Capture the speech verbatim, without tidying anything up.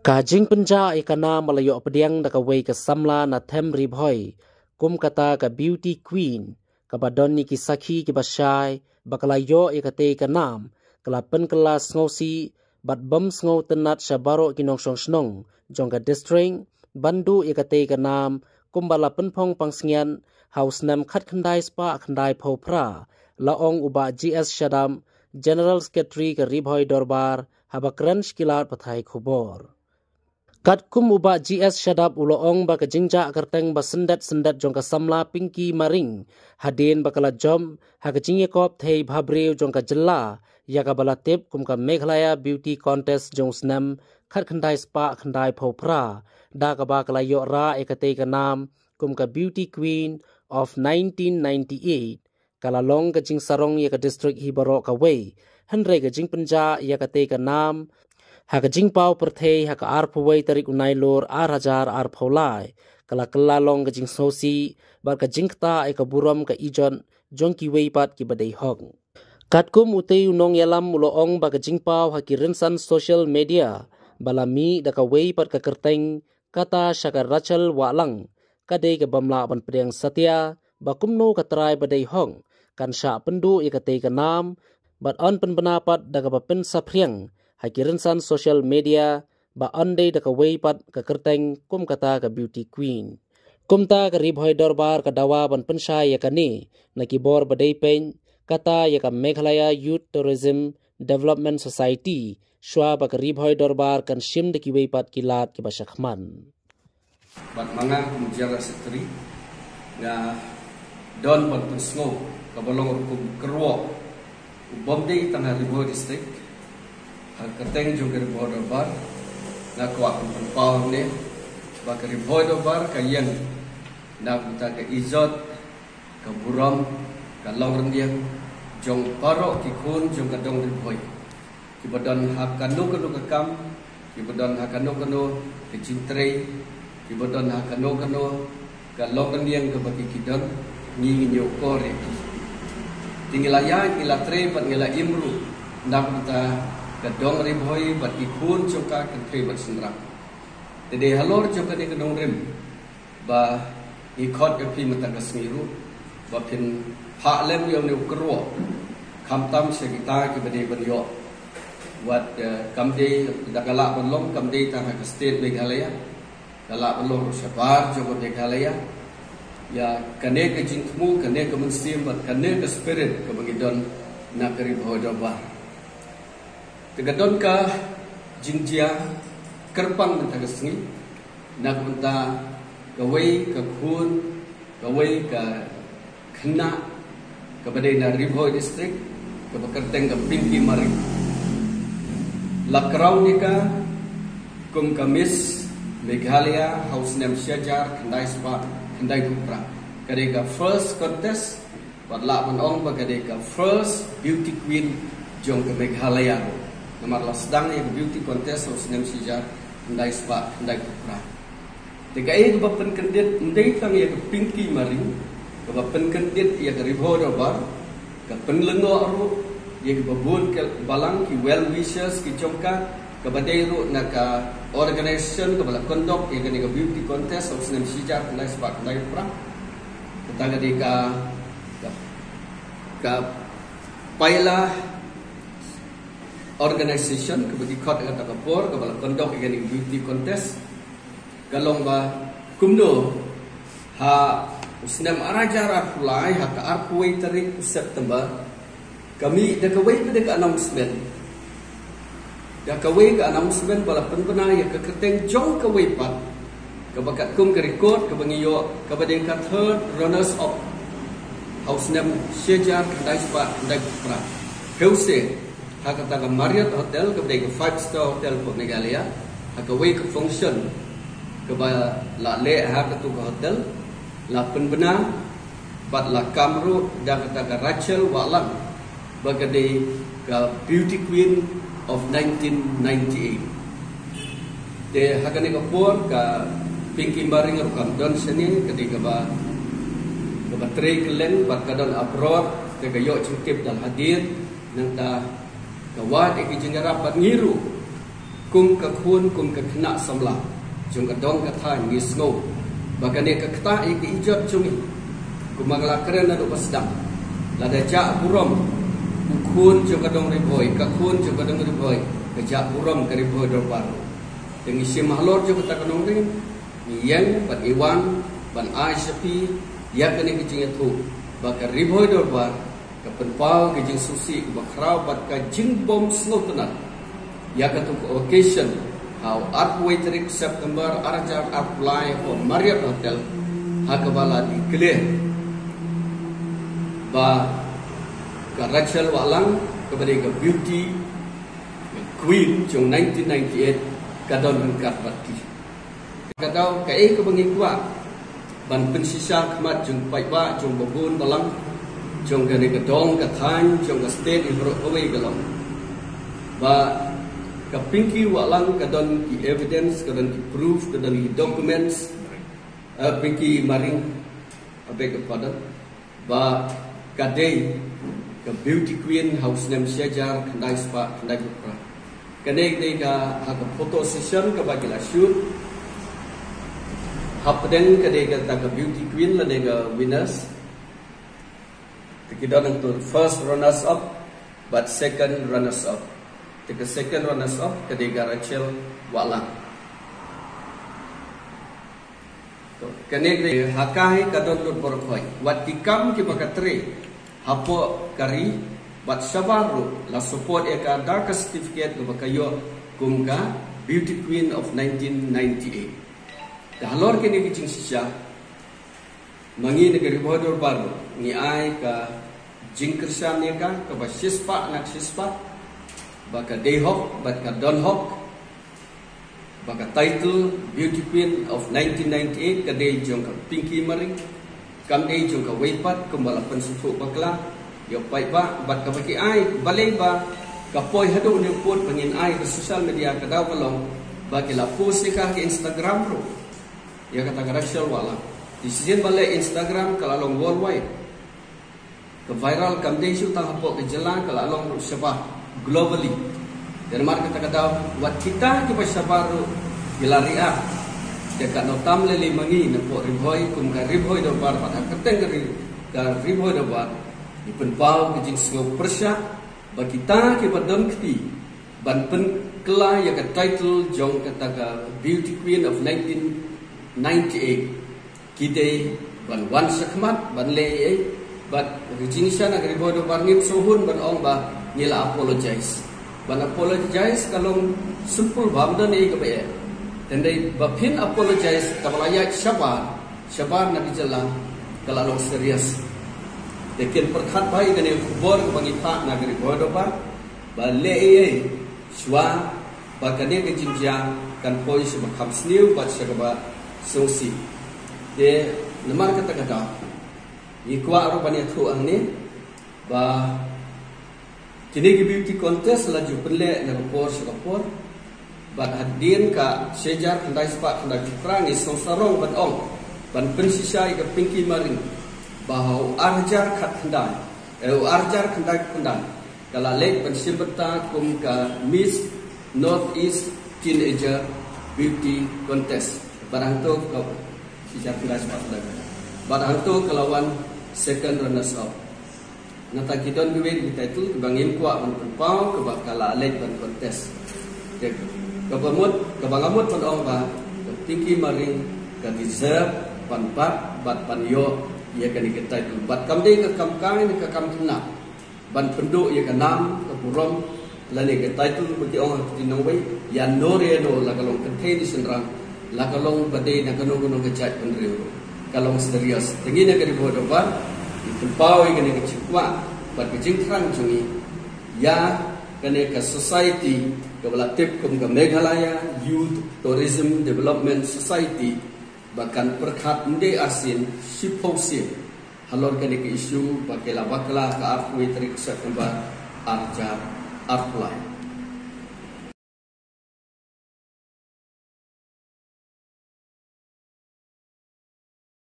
Ka jingpynjah ïa ka nam ba la ïoh pdiang da kawei ka samla na Them Ri Bhoi kum kata ka Beauty Queen, kaba don ïa ki sakhi kiba shai ba ka la ïoh ïa katei ka nam, ka la pynkylla sngewsih bad bym sngewtynnat sha baroh ki nongshong shnong jong ka district ban duh ïa katei ka nam, kumba la pynphong pansngiat ha u snem khatkhyndai spah khyndai phew phra, la ong u Bah G S Shadap, General Secretary ka Ri Bhoi Dorbar, haba kren sha ki lad pathai khubor. Katkum u Bah G S Shadap, u la ong ba ka jingjah kyrteng ba syndet syndet jong ka samla Pinky Maring, hadien ba ka la jop ha ka jingïakop thei bhabriew jong ka jylla ïa kaba la tip kum ka Meghalaya Beauty Contest jong u snem khatkhyndai spah khyndai phew phra, da kaba ka la ïoh rah ïa katei ka nam kum ka Beauty Queen of nineteen ninety-eight. Ka la long ka jingsarong ïa ka district hi baroh kawei, hynrei ka jingpynjah ïa katei ka nam ha ka jingpaw pyrthei ha ka arphew wei tarik u Nailur ar hajar arphew lai, ka la kylla long ka jingsngewsih bad ka jingktah ïa ka burom ka ijot jong kiwei pat kiba dei hok. Katkum utei u nongïalam, u la ong ba ka jingpaw ha ki rynsan social media ba la mih da kawei pat ka kyrteng, kata sha ka Rachel Wahlang, ka dei kaba ym lah ban pdiang satia ba kumno ka trai ba dei hok kan shah pynduh ïa katei ka nam, bad yn pynbna pat da kaba pynsaphriang ha ki rynsan social media ba yn dei da kawei pat ka kyrteng kum kata ka Beauty Queen. Kumta ka Ri Bhoi Dorbar ka dawa ban pynshai ïa kane na ki bor ba dei peit, kata ïa ka Meghalaya Youth Tourism Development Society, shuwa ba ka Ri Bhoi Dorbar kan shim da kiwei pat ki lad kiba shakhmat. Bad ma nga kum General Secretary, nga don ban pynsngew kaba long rukom kyrwoh u bym dei tang ha Ri Bhoi District, ha ka kyrteng jong ka Ri Bhoi Dorbar, nga kwah ban pynpaw hangne ba ka Ri Bhoi Dorbar ka ïeng na ka bynta ka ijot, ka burom, ka longrynïeng jong baroh ki khun jong ka dong Ri Bhoi, kiba don ha kano kano ka kam, kiba don ha kano kano ka jingtrei, kiba don ha kano kano ka longrynïeng kaba ki, ki don, ngi ngin ïoh kor ïa ki. Te ngi la ïaid, ngi la trei bad ngi la im ruh na ka bynta ka dong Ri Bhoi bad ki khun jong ka, kynthei bad shynrang. Te dei halor jong kane ka nongrim ba ngi khot ïa phi mynta ka sngi ruh ba phin phah lem ïa une u kyrwoh, khamtam sha kita kiba dei ban ïoh. Wat, eh, kam dei, da ka lah ban long kam dei tang ha ka state Meghalaya, ka lah ban long ruh shabar jong ka Meghalaya. Ïa kane ka jingthmu, kane ka mynsiem bad kane ka spirit kaba ngi don na ka Ri Bhoi Dorbar. Te ka don ka jingjia kyrpang mynta ka sngi na ka bynta kawei ka khun, kawei ka khynnah kaba dei na Ri Bhoi District, kaba kyrteng ka Pinky Maring. La crown ïa ka kum ka Miss Meghalaya ha u snem shi hajar khyndai spah khyndai phew phra. Ka dei ka first contest, bad lah ban ong ba ka dei ka first beauty queen jong ka Meghalaya ruh. Namar la sdang ïa ka beauty contest ha u snem shi hajar khyndai spah khyndai phew phra. Te kaei kaba pynkyndit, ym dei tang ïa ka Pinky Maring kaba pynkyndit ïa ka Ri Bhoi Dorbar, ka pynlyngngoh ruh ïa kiba bun ki balang, ki well wishers ki jong ka, kaba dei ruh na ka organization kaba la conduct ïa kane ka beauty contest ha u snem shi hajar khyndai spah khyndai phew phra. Kata ka dei ka, ka, ka Paila organization kaba ki khot ha kata ka por, kaba la conduct ïa kane ka beauty contest. Ka long ba kumno ha u snem ar hajar arphew lai, ha ka arphew wei tarik u September, ka mih da kawei pat ka announcement. Da kawei ka announcement ba la pynbna ïa ka kyrteng jong kawei pat, kaba katkum ka record kaba ngi ïoh, kaba dei ka third runners up ha u snem shi hajar khyndai spah khyndai phew phra. Phew se ha kata ka Marriott Hotel, kaba dei ka five star hotel ka Meghalaya, ha kawei ka function kaba la leh ha katu ka hotel, la pynbna bad la kam ruh da kata ka Rachel Wahlang, ba ka dei ka Beauty Queen of nineteen ninety-eight. Te ha kane ka por ka Pinky Maring ruh kam don shane, ka dei kaba, kaba trei kylleng bad ka don abroad, te ka ïoh jingtip da lade. Nangta ka wad ïa ki jingïarap bad ngi ruh Kum ka khun, kum ka khynnah samla jong ka dong ka thaiñ, ngi sngew ba kane ka ktah ïa ka ijot jong ngi. Kumba nga la kren naduh ba sdang, lada jah burom u khun jong ka dong Ri Bhoi, ka khun jong ka dong Ri Bhoi, ka jah burom ka Ri Bhoi Dorbar. Te ngi shim halor jong kata ka nongrim, ngi ïeng bad ngi wan ban ai sha phi ïa kane ka jingïathuh ba ka Ri Bhoi Dorbar ka pynpaw ka jingsngewsih kaba khraw bad ka jingbym sngewtynnat ïa katu ka occasion ha u arphew wei tarik September ar hajar arphew lai ha Marriott Hotel, ha kaba la declare ba ka Rachel Wahlang, kaba dei ka beauty queen jong nineteen ninety-eight, ka don ryngkat bad ki. Ka daw kaei kaba ngi kwah ban pynshisha khmat jong paidbah, jong babun balang, jong kane ka dong ka thaiñ, jong ka state, baroh kawei ka long ba ka Pinky Wahlang ka don ki evidence, ka don ki proof, ka don ki documents. Eh, Pinky Maring, I beg your pardon, ba ka dei ka beauty queen ha u snem shi hajar khyndai spah khyndaiphew phra. Kane ka dei ka, ha ka photo session kaba ki la shoot. Hapdeng ka dei kata ka beauty queen lane ka winners. Te ki don hangto first runners up bad second runners up. Te ka second runners up ka dei ka Rachel Wahlang. To, kane ka dei ha ka hi ka don lut baroh khoit. Wat ki kam kiba ka trei hapoh ka ri, bad shabar ruh la support ïa ka da ka certificate kaba ka ïoh kum ka Beauty Queen of nineteen ninety-eight. Te halor kane ka jingshisha, ma ngi na ka Ri Bhoi Dorbar ruh ngi ai ka jingkyrshan ïa ka kaba shispah na ka shispah, ba ka dei hok bad ka don hok ba ka title Beauty Queen of nineteen ninety-eight ka dei jong ka Pinky Maring, kam dei jong kawei pat kumba la pynsngewthuh bakla ïa u paidbah. Bad kaba ki ai, balei ba ka poi haduh ne u pud ba ngin ai ha social media, ka daw ka long ba ki la post ïa ka ha ka Instagram ruh, ïa kata ka Rachel Wahlang. Te shisien ba leh Instagram ka la long worldwide. Ka viral kam dei shuh tang hapoh ka jylla, ka la long ruh shabar globally. Te namar kata ka daw wat kita kiba shabar ruh ki la react. Te katno tam lei lei ma ngi napoh Ri Bhoi kum ka Ri Bhoi Dorbar, bad ha ka kyrteng ka Ri, ka Ri Bhoi Dorbar, ngi pynpaw ka jingsngew pyrshah ba kita kiba don kti ban pynkylla ïa ka title jong kata ka Beauty Queen of nineteen ninety-eight ki dei ban wan shakhmat ban leh ei ei. Bad ka jingshisha na ka Ri Bhoi Dorbar ngim sngewhun ban ong ba ngi la apologize. Ban apologize ka long simple, bym don ei kaba eh. Te hynrei ba phin apologize kaba la ïaid shabar, shabar na ka jylla, ka la long serious. Te kin pyrkhat bha ïa kane ka khubor kaba ngi phah na ka Ri Bhoi Dorbar, ba leh ei ei shuwa ba kane ka jingjia kan poi sha kaba kham sniew bad sha kaba sngewsih. Te namar kata ka daw ngi kwah ruh ban ïathuh hangne ba kine ki beauty contest la ju pynleh na ka por sha ka por, bad hadien ka shi hajar khyndai spah khyndaiphew phra ngi sngewsarong ban ong, ban pynshisha ïa ka Pinky Maring ba ha u ar hajar khatkhyndai, eh, u ar hajar khyndaiphew khyndai ka la leit ban shim bynta kum ka Miss North East Teenager Beauty Contest. Bad hangto ka, shi hajar khyndai spah khyndaiphew, bad hangto ka la wan second runners up. Nangta ki don kiwei ki title kiba ngim kwah ban pynpaw kiba ka la leit ban contest. Te kaba mut, kaba nga mut ban ong ba ka Pinky Maring ka deserve ban bat bad ban ïoh ïa kane ka title. Bad kam dei ka kam kai ne ka kam khynnah ban pynduh ïa ka nam, ka burom, lane ka title ba ki ong ha ka ktien nongwei, ïa no re no, la ka long kynthei ne shynrang, la ka long ba dei na kano kano ka jaitbynriew ruh, ka long serious. Te ngi na ka Ri Bhoi Dorbar ngi pynpaw ïa kane ka jingkwah bad ka jingthrang jong ngi ïa kane ka society kaba la tip kum ka Meghalaya Youth Tourism Development Society ba kan pyrkhat ym dei arsien, shiphew sien halor kane ka issue ba ki la bakla ha ka arphew wei tarik September ar hajar arphew lai.